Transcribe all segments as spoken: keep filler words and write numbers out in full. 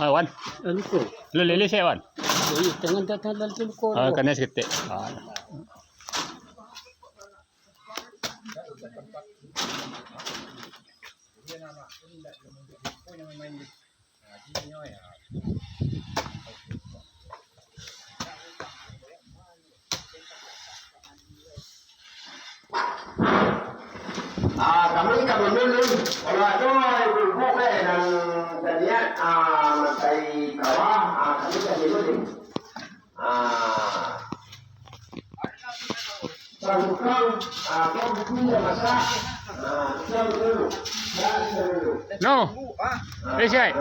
Ah, Wan. Anu ko. Lu lele sih, Wan. Jadi, tangan datang dalam tu ko. Ah, kena seketik. Ah. Ah, kami ka manulun, kalau ado ibu-ibu, eh, nan taniat, ah, mancari kawah, ah, kami ka manulun. Ah. Sangkang, ah, kau buku yang masak. Ah, siang dulu. Siang dulu. No. Eh, Syai.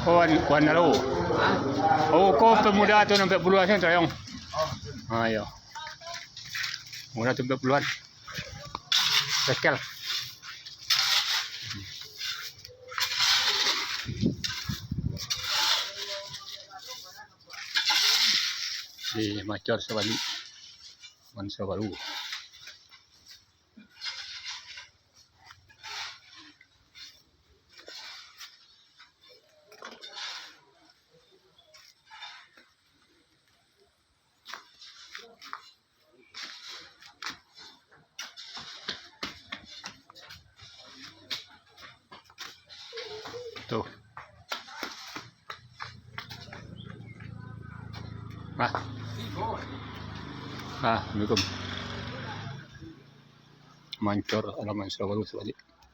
Kawan, kawan lalu. Oh, ko pemuda tu nampak puluhan sen, sayang. Ah, iyo. Pemuda tu nampak puluhan. Bekel. Di Mancor Sabalu. Mancor Sabalu. Tu. Ah. Ah, assalamualaikum. Mancor alaman Sabalu sabalik.